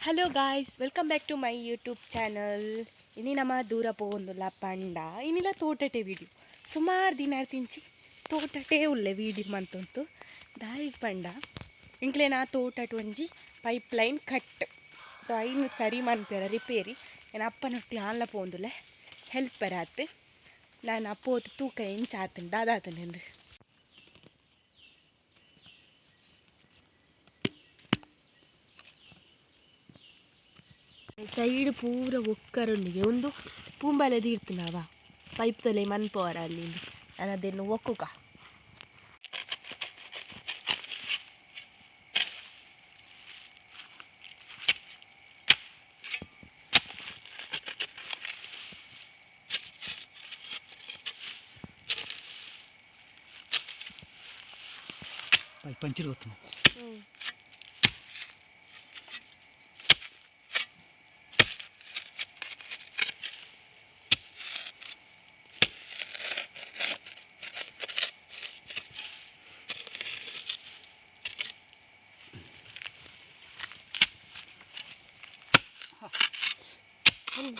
Hello guys, welcome back to my YouTube channel. ಇನಿ ನಮ್ಮ ದೂರ ಪೋವೊಂದುಲ್ಲ ಪಂಡ ಇನಿಲ ತೋಟಟೆ ವೀಡಿಯೋ ಸುಮಾರು ದಿನ ತಿಂಚಿ ತೋಟಟೆ ಉಲ್ಲೆ ವೀಡಿಯೋ ಮಂತುಂಟು ದಾಯಿಗ್ ಪಂಡ ಇಂಕ್ಲೆನ ತೋಟಟ್ ಒಂಜಿ ಪೈಪ್ ಲೈನ್ ಕಟ್ ಸೊ ಐನು ಸರಿ ಮನ್ಪೆರ ರಿಪೇರಿ ಎನ್ನ ಅಪ್ಪನೊಟ್ಟಿ ಆನ್ಲ ಪೋವೊಂದುಲ್ಲೆ ಹೆಲ್ಪರ್ ಆತ್ ನಾನು ಪೋತು ತೂಕ ಎಂಚ ಆತುಂಡು ದಾದಾತುಂಡು ಸೈಡ್ ಪೂರ ಒಕ್ಕರುಂಡಿಗೆ ಒಂದು ಪೂಂಬಾಲೆ ದೀರ್ತುನವ ಪೈಪ್ ತೊಲೆ ಮನ್ಪೋರ ಅಲ್ಲಿ ನಾನು ಅದನ್ನು ಒಕ್ಕುಕ ಪೈಪ್ ಪಂಚರ್ ಗೊತ್ತು.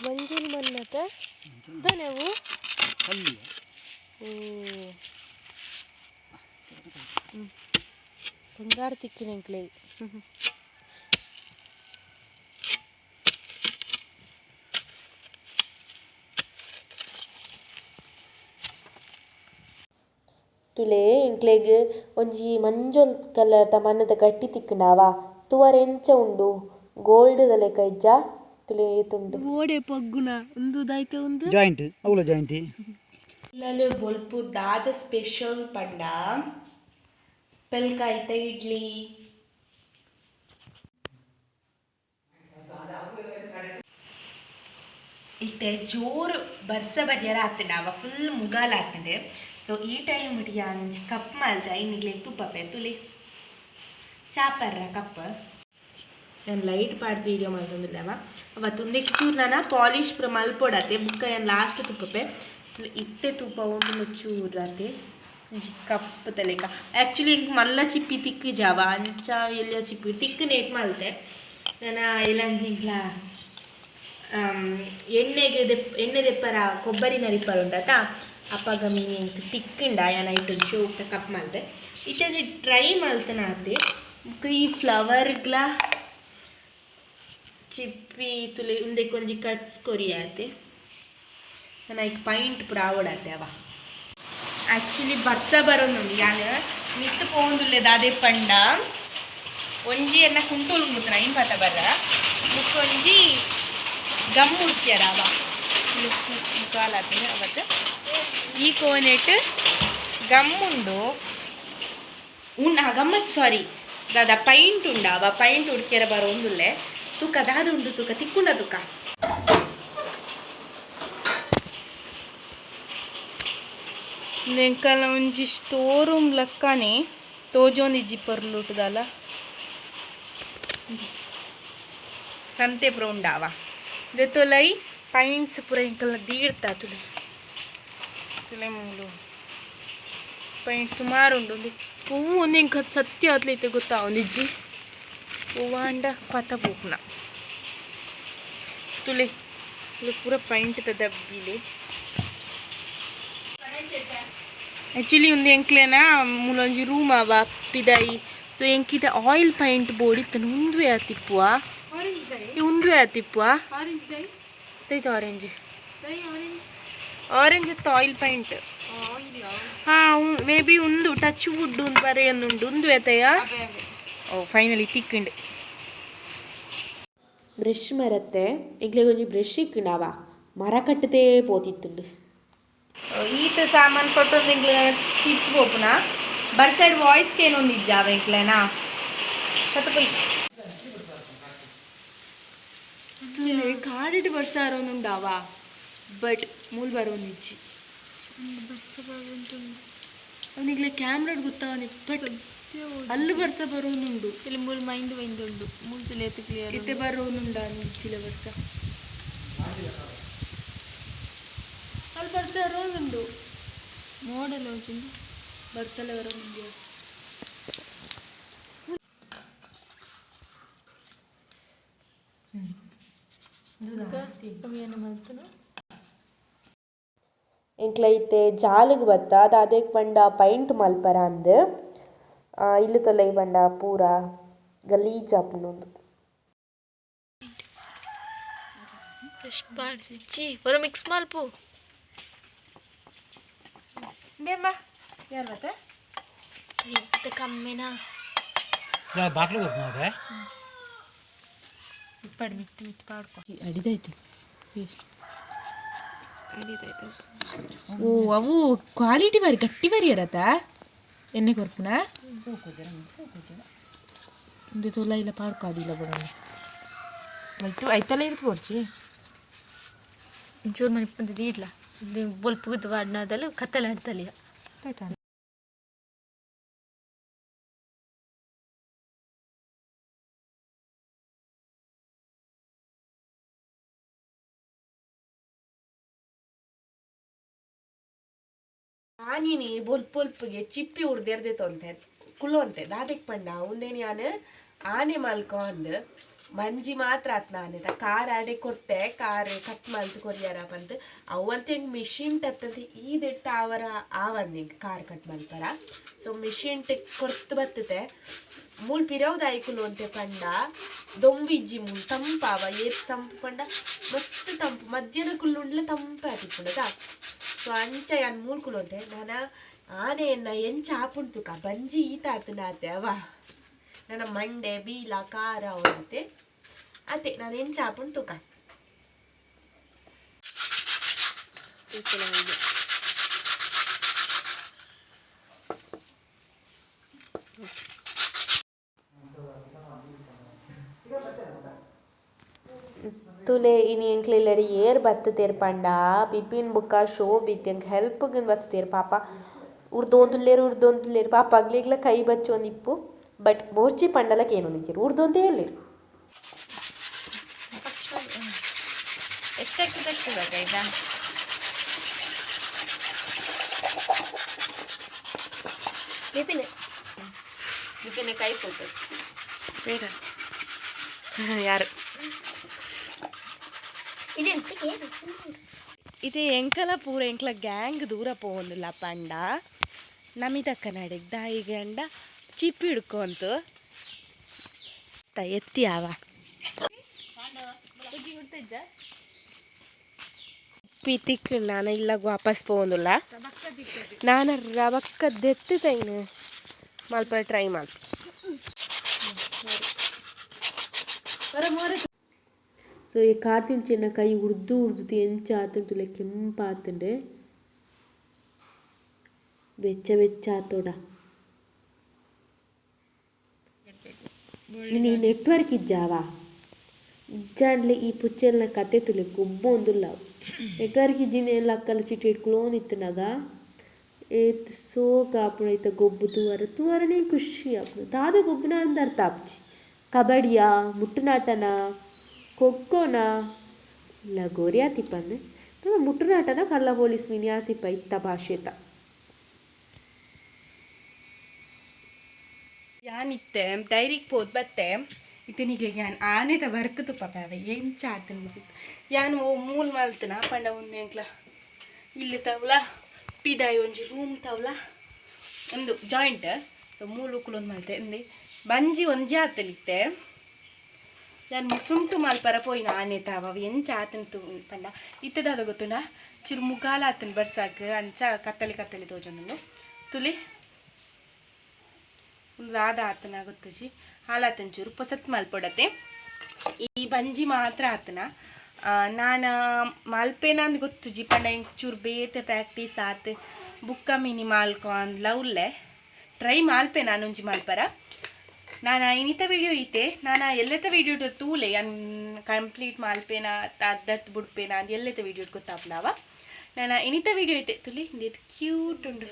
ಮಂಜುಲ್ ಮನ್ನತ ದಾನೆವು ಅಲ್ಲಿ ಓ ಬಂಗಾರ ತಿಕ್ಕಿನ ಎಂಕ್ಲೆ. ತುಲೆ ಎಂಕ್ಲೆಗ್ ಒಂಜಿ ಮಂಜೊಲ್ ಕಲರ್ದ ಮಣ್ಣದ ಗಟ್ಟಿ ತಿಕ್ಕುಂಡವ ತುವರೆ ಎಂಚ ಉಂಡು ಗೋಲ್ಡ್ ದ ಲೆಕ ಇಜ್ಜ ತುಲೆ ಏತುಂಡು ಓಡೆ ಪಗ್ಗುನ ಉಂದು ದಾಯ್ತ ಉಂದು ಜಾಯಿಂಟ್ ಅವಳ ಜಾಯಿಂಟ್ ಇಲ್ಲಲು ಬೊಲ್ಪು ದಾದ ಸ್ಪೆಷಲ್ ಪಂಡ ಪೆಲ್ಕಾಯ್ತ ಇಡ್ಲಿ. ಇತ್ತೆ ಜೋರು ಬರ್ಸ ಬರ್ಯರ ಆತಂಡ ಅವ ಫುಲ್ ಮುಗಾಲ ಆತಂಡೆ. ಸೊ ಈ ಟೈಮ್ ಇಡಿ ಅಂಜಿ ಕಪ್ ಮಲ್ತ ಇನ್ನಿಗ್ಲೆ ತುಪ್ಪಪೆ ತುಲಿ ಚಾಪರ್ರ ಕಪ್ ನಾನು ಲೈಟ್ ಪಾಡ್ದು ವೀಡಿಯೋ ಮಲ್ತೊಂದುಲ್ಲವ ಅವತ್ತು ಒಂದಕ್ಕೆ ಚೂರು ನಾನು ಪಾಲಿಶ್ ಪೂರ ಮಲ್ಪೊಡತೆ ಬುಕ್ಕ ಏನು ಲಾಸ್ಟ್ ತುಪ್ಪಪೆ ಇತ್ತೆ ತುಪ್ಪ ಒಂದು ಚೂರು ಅತೆ ಒಂಜಿ ಕಪ್ ತಲೆಕ. ಆ್ಯಕ್ಚುಲಿ ಇಂಕ್ ಮಲ್ಲ ಚಿಪ್ಪಿ ತಿಕ್ಕು ಜಾವ ಅಂಚ ಎಲ್ಲ ಚಿಪ್ಪಿ ತಿಕ್ಕು ನೇಟ್ ಮಲ್ತೆ ನಾನು ಎಲ್ಲಂಜಿ ಇಂಕ್ಲ ಎಣ್ಣೆಗೆ ದೆಪ್ ಎಣ್ಣೆ ದೆಪ್ಪರ ಕೊಬ್ಬರಿ ನರಿಪರ ಉಂಡತ ಅಪ್ಪಗ ಮೀನು ಇಂಕ್ ತಿಕ್ಕುಂಡ ಯಾನ ಇಟ್ಟು ಶೋಕ್ ಕಪ್ ಮಲ್ತೆ ಇತ್ತೆ ಟ್ರೈ ಮಲ್ತನ ಆತೆ ಬುಕ್ಕ ಈ ಫ್ಲವರ್ಗ್ಲ ಚಿಪ್ಪಿ ತುಲೆ ಉಂದೆಕ್ ಒಂಜಿ ಕಟ್ಸ್ ಕೊರಿಯಾತೆ ನಾನು ಐಕ್ ಪೈಂಟ್ ಪೂರ ಆವಡಾತೆ ಅವ. ಆ್ಯಕ್ಚುಲಿ ಬರ್ಸ ಬರೋದು ಯಾನ್ ಮಿತ್ತು ಪೋವೊಂದುಲ್ಲೆ ದಾದೆ ಪಂಡ ಒಂಜಿ ಎನ್ನ ಕುಂಟೋಲು ಮುತ್ರ ಐನ್ ಪತ ಬರ್ರ ಬುಕ್ಕೊಂಜಿ ಗಮ್ ಉಡ್ಕ್ಯಾರ ಅವ ಮುಖಾಲಾತಿನ ಅವತ್ತು ಈ ಕೋನೆಟ್ ಗಮ್ ಉಂಡು ಉಂಡು ಗಮ್ಮತ್ ಸಾರಿ ದಾದ ಪೈಂಟ್ ಉಂಡ ಅವ ಪೈಂಟ್ ಉಡ್ಕ್ಯಾರ ಬರೋಂದುಲ್ಲೆ ತೂಕ ದಾದ ಉಂಡು ತೂಕ ತಿಕ್ಕುಂಡ ತೂಕ. ನೆಂಕಲ ಒಂಜಿ ಸ್ಟೋರ್ ರೂಮ್ ಲಕ್ಕನೆ ತೋಜೊಂದಿಜ್ಜಿ ಪೊರ್ಲುಟುದಲ ಸಂತೆ ಪೂರ ಉಂಡಾವ ದೆತೊಲೈ ಪೈಂಟ್ಸ್ ಪೂರ ಎಂಕಲ್ನ ದೀಡ್ತಾ ತುಲೆ ತುಲೆ ಮೂಲು ಪೈಂಟ್ ಸುಮಾರು ಉಂಡು ಒಂದು ಹೂವು ಒಂದು ಎಂಕ ಸತ್ಯ ಆತ್ಲೈತೆ ಗೊತ್ತಾ ಒಂದಿಜ್ಜಿ ಹೂವಾಂಡ ಪತ ಪೋಪುನ ತುಲೆ ತುಲೆ ಪೂರ ಪೈಂಟ್ ದಬ್ಬಿಲೆ. ಆ್ಯಕ್ಚುಲಿ ಒಂದು ಎಂಕ್ಲೆನ ಮೂಲೊಂಜಿ ರೂಮ್ ಅವ ಪಿದಾಯಿ ಸೊ ಎಂಕಿತ ಆಯಿಲ್ ಪೈಂಟ್ ಬೋರ್ಡ್ ಇತ್ತನ ಉಂದುವೆ ಆತಿಪ್ಪುವ ಉಂದುವೆ ಆತಿಪ್ಪುವ ತೈತ ಆರೆಂಜ್ ಆರೆಂಜ್ ಇತ್ತು ಆಯಿಲ್ ಪೈಂಟ್ ಹಾಂ ಮೇ ಬಿ ಉಂದು ಟಚ್ ವುಡ್ ಉಂದು ಬರೆಯೊಂದುಂಡು ಉಂದುವೆ ಆತಯ್ಯ. ಓ ಫೈನಲಿ ತಿಕ್ಕುಂಡು. ಬ್ರಷ್ ಮರತ್ತೆ ಎಂಕ್ಲೆಗ್ ಒಂಜಿ ಬ್ರಷ್ ಇಕ್ಕುಂಡವ ಮರ ಕಟ್ಟುದೇ ಪೋತಿತ್ತುಂಡು. ಈತ ಸಾಮಾನು ಕೊಟ್ಟೊಂದು ಎಂಕ್ಲೆ ತಿತ್ತು ಪೋಪುನ ಬರ್ಸೈಡ್ ವಾಯ್ಸ್ ಕೇನೊಂದು ಇಜ್ಜಾವ ಎಂಕ್ಲೆನ ಸತ್ತ ಪೋಯಿ ಕಾಡಿಟ್ಟು ಬರ್ಸ ಬರೋನುಂಡಾವ ಬಟ್ ಮೂಲ್ ಬರೋನಿಜ್ಜಿ ಅವನಿಗ್ಲೆ ಕ್ಯಾಮ್ರಾಡ್ ಗೊತ್ತಾವನಿ ಬಟ್ ಅಲ್ಲು ಬರ್ಸ ಬರೋನುಂಡು ಇಲ್ಲಿ ಮೂಲು ಮೈಂಡ್ ಮೈಂಡ್ ಉಂಡು ಮೂಲು ತುಲೆ ಕ್ಲಿಯರ್ ಇತ್ತೆ ಬರೋನುಂಡ ನಿಚ್ಚಿಲ ಬರ್ಸ ಅಲ್ಲಿ ಬರ್ಸ ಬರೋನುಂಡು ಮೋಡಲ್ ಒಂಚೂರು ಬರ್ಸಲ ಬರೋನುಂಡು. ಎಂಕ್ಲ ಇತ್ತೆ ಜಾಲಿಗ್ ಬತ್ತ ದಾದೆಕ್ ಪಂಡ ಪೈಂಟ್ ಮಲ್ಪರ ಅಂದ್ ಇಲ್ಲ್ ತೊಲೈ ಪಂಡ ಪೂರ ಗಲೀಜ್ ಆಪುಂಡು ಉಂದು. ಫ್ರೆಶ್ ಪಾಡ್ ಒರ ಮಿಕ್ಸ್ ಮಲ್ಪು. ಯಾರು ಬತ್ತ ಇತ್ತೆ ಕಮ್ಮಿನಾ ಬಾಕ್ಲು ಬರ್ಬೋದು. ಇಪ್ಪಡು ಮಿತ್ತು ಮಿತ್ತು ಪಾಡ್ಕೊ. ಅಡಿದೈತಿ. ಓ ಅವು ಕ್ವಾಲಿಟಿ ಬಾರಿ ಗಟ್ಟಿ ಬಾರಿ ಇರತ್ತ ಎಣ್ಣೆ ಕೊರ್ಪುನ ಇಂದು ತೋಲ ಇಲ್ಲ ಪಾಡ್ಕೊ ಅದಿಲ್ಲ ಬಡೋಣ ಐತು ಐತಲ್ಲ ಇರ್ತು ಬೋಡ್ಚಿ. ಒಂಚೂರು ಮನೆ ಬಂದಿದ್ದು ಇಡ್ಲ ಬೊಲ್ಪುಗುದ್ದು ವಾಡ್ನದಲ್ಲ ಕತ್ತಲೆ ಆಡ್ತಲಿಯ. ಆನಿನಿ ಬೊಲ್ಪು ಬೊಲ್ಪುಗೆ ಚಿಪ್ಪಿ ಉರ್ದೆರ್ದೆ ತೊಂತೆ ಕುಲ್ಲೊಂತೆ ದಾದೆಕ್ ಪಂಡ ಉಂದೇನಿ ಯಾನ್ ಆನೆ ಮಲ್ಕೊ ಅಂದ್ ಮಂಜಿ ಮಾತ್ರ ಆತ್ ನಾನೆ ಕಾರ್ ಆಡೆ ಕೊರ್ತೆ ಕಾರ್ ಕಟ್ ಮಲ್ತ್ ಕೊರಿಯರ ಪಂದ್ ಅವಂತೆ ಎಂಕ್ ಮಿಷಿನ್ ಟತ್ತಂತೆ ಈ ದಿಟ್ಟ ಅವರ ಆವಂದ್ ಎಂಕ್ ಕಾರ್ ಕಟ್ ಮಲ್ಪರ. ಸೊ ಮಿಷಿನ್ ಕೊರ್ತು ಬತ್ತತೆ ಮೂಲ್ ಪಿರವುದ ಐಕುಲು ಪಂಡ ದೊಂಬು ಇಜ್ಜಿ ಮೂಲ್ ತಂಪಾವ ಏತ್ ತಂಪು ಪಂಡ ಮಸ್ತ್ ತಂಪು ಮಧ್ಯಾಹ್ನ ಕುಲ್ಲುಂಡ್ಲ ತಂಪಾತಿಪ್ಪುಂಡದ. ಸೊ ಅಂಚ ಯಾನ್ ಮೂಲ್ ಕುಲ್ಲೊಂತೆ ನನ ಆನೆ ಎನ್ನ ಎಂಚ ಆಪುಂಡು ತುಕ ಬಂಜಿ ಈತ ಆತುಂಡ ಆತೆ ಅವ ನನ್ನ ಮಂಡೆ ಬೀಲ ಕಾರ ಅವಂತೆ ಅತೆ ನಾನು ಎಂಚ ಆಪುಂಡು ತುಕ. ತುಲೆ ಇನಿ ಎಂಕ್ಲ ಇಲ್ಲಡೆ ಏರ್ ಬತ್ತುದೆರ್ ಪಂಡ ಬಿಪಿನ್ ಬೊಕ್ಕ ಶೋಭಿತ್ ಎಂಕ್ ಹೆಲ್ಪ್ ಗ್ ಬತ್ತುದೆರ್ ಪಾಪ ಉರ್ದೊಂದುಲ್ಲೆರ್ ಉರ್ದೊಂದುಲ್ಲೆರ್ ಪಾಪ ಅಗ್ಲೆಗ್ಲ ಕೈ ಬಚ್ಚೊಂದಿಪ್ಪು ಬಟ್ ಬೋರ್ಚಿ ಪಂಡಲ ಕೇನೊಂದಿಜ್ಜೆರ್ ಉರ್ದೊಂದೇ ಉಲ್ಲೆರ್. ಬಿಪಿನ್ ಬಿಪಿನ್ ಕೈ ಫೋಟೋ ಬೇಡ ಯಾರು ಇದೆ ಎಂಕಲ ಪೂರ ಎಂಕ್ಲ ಗ್ಯಾಂಗ್ ದೂರ ಪೋವೊಂದುಲ್ಲ ಪಂಡ ನಮಿದಕ್ಕ ನಡೆಗ್ ದಾಯಿಗೆ ಅಂಡ ಚಿಪ್ಪಿ ಹಿಡ್ಕೊಂತು ಎತ್ತಿ ಆವ ಚಿಪ್ಪಿ ನಾನು ಇಲ್ಲಾಗ ವಾಪಸ್ ಪೋವೊಂದುಲ್ಲ ನಾನು ರಬಕ್ಕ ದೆತ್ತೈನು ಮಲ್ಪ ಟ್ರೈ ಮಲ್ಪ. ಸೊ ಈ ಕಾರ್ತಿನ ಚಿನ್ನ ಕೈ ಉರ್ದು ಉರ್ದು ಎಂಚ ಆತುಂಡು ತೂಲೆ ಕೆಂಪಾತುಂಡು ಬೆಚ್ಚ ಬೆಚ್ಚ ಆತೋಡ. ಇನಿ ನೆಟ್ವರ್ಕ್ ಇಜ್ಜಾವ ಇಜ್ಜಾಂಡ್ಲೆ ಈ ಪುಚ್ಚೆಲ್ನ ಕತೆ ತುಲೆ ಗೊಬ್ಬೊಂದುಲ್ಲ ನೆಟ್ವರ್ಕ್ ಇಜ್ಜಿಂದ ಏನ್ಲ ಅಕ್ಕಲ ಚಿಟಿ ಇಟ್ಕೊಳ್ಳೋದಿತ್ತನಾಗ ಏತ್ ಸೋಕ್ ಆಪುಂಡು ಐತ ಗೊಬ್ಬು ತೂವರೆ ತೂವರೆನೇ ಖುಷಿ ಆಪುಂಡು ದಾದ ಗೊಬ್ಬುನ ಅಂದ್ ಅರ್ಥ ಆಪುಜಿ ಕಬಡ್ಡಿಯಾ ಮುಟ್ಟುನಾಟನ ಖೋಖೋನಾ ಲಗೋರಿ ಆತಿಪ್ಪಂದ್ ಮುಟ್ಟುನಾಟನ ಕಳ್ಳ ಪೊಲೀಸ್ ಮಿನಿ ಆತಿಪ್ಪ ಇತ್ತ ಭಾಷೆತ. ಯಾನಿತ್ತೆ ಡೈರಿಗೆ ಪೋದು ಬತ್ತೆ ಇತ್ತೆ ನಿಗ್ಲೆಗ್ ಯಾನ್ ಆನೆದ ವರ್ಕ್ ತುಪ್ಪ ಪ್ಯಾವೆ ಎಂಚ ಆತುಂಡು ಯಾನ್ ಓ ಮೂಲ್ ಮಲ್ತುನ ಪಂಡ ಉಂದು ಎಂಕ್ಲ ಇಲ್ಲಿ ತವ್ಲ ಪಿದಾಯಿ ಒಂಜಿ ರೂಮ್ ತವ್ಲ ಉಂದು ಜಾಯಿಂಟ್. ಸೊ ಮೂಲು ಕುಲೊಂದು ಮಲ್ತೆ ಇಂದೆ ಬಂಜಿ ಒಂಜಿ ಆತುಂಡು ಯಾನ್ ಮುಸುಂಟು ಮಲ್ಪರ ಪೋಯಿನ ಆನೆ ತಾವ ಎಂಚ ಆತುಂಡು ಪಂಡ ಇತ್ತೆ ದಾದ ಗೊತ್ತುಂಡ ಚೂರು ಮುಗಾಲ ಆತುಂಡು ಬರ್ಸಾಕ್ ಅಂಚ ಕತ್ತಲೆ ಕತ್ತಲೆ ತೋಜೊಂದುಂಡು ತುಲಿ ಉಂದು ದಾದ ಆತನ ಗೊತ್ತುಜಿ ಹಾಲಾತನ ಚೂರು ಪೊಸತ್ ಮಲ್ಪೊಡತೆ ಈ ಬಂಜಿ ಮಾತ್ರ ಆತನ ನಾನ ಮಲ್ಪೇನ ಅಂದ್ ಗೊತ್ತುಜಿ ಪಂಡ ಎಂಕ್ ಚೂರು ಬೇತೆ ಪ್ರಾಕ್ಟೀಸ್ ಆತ್ ಬುಕ್ಕ ಮಿನಿ ಮಲ್ಕೊ ಅಂದ್ಲ ಉಲ್ಲೆ ಟ್ರೈ ಮಲ್ಪೆ ನಾನೊಂಜಿ ಮಲ್ಪರ. ನಾನು ಇನ್ನಿತ ವಿಡಿಯೋ ಇತ್ತೆ ನಾನು ಎಲ್ಲೆತ ವಿಡಿಯೋ ತೂಲೆ ಯಾನ್ ಕಂಪ್ಲೀಟ್ ಮಲ್ಪೇನ ಅರ್ಧರ್ಥ ಬುಡ್ಪೇನ ಅಂದ್ ಎಲ್ಲೆತ ವಿಡಿಯೋ ಗೊತ್ತಾಪುಂಡವ. ನಾನು ಇನ್ನಿತ ವಿಡಿಯೋ ಇತ್ತೆ ತುಲಿ ಇಂದೆತ್ ಕ್ಯೂಟ್ ಉಂಡು.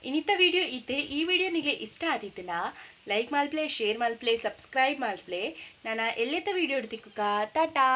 ಇನ್ನಿತ ವಿಡಿಯೋ ಇತ್ತೆ ಈ ವಿಡಿಯೋ ನಿಮಗೆ ಇಷ್ಟ ಆದಿತ್ತುಂಡ ಲೈಕ್ ಮಲ್ಪ್ಲೆ ಶೇರ್ ಮಲ್ಪ್ಲೆ ಸಬ್ಸ್ಕ್ರೈಬ್ ಮಲ್ಪ್ಲೆ. ನಾನು ಎಲ್ಲೆತ ವಿಡಿಯೋ ತಿಕ್ಕುಕ ಟಾಟಾ.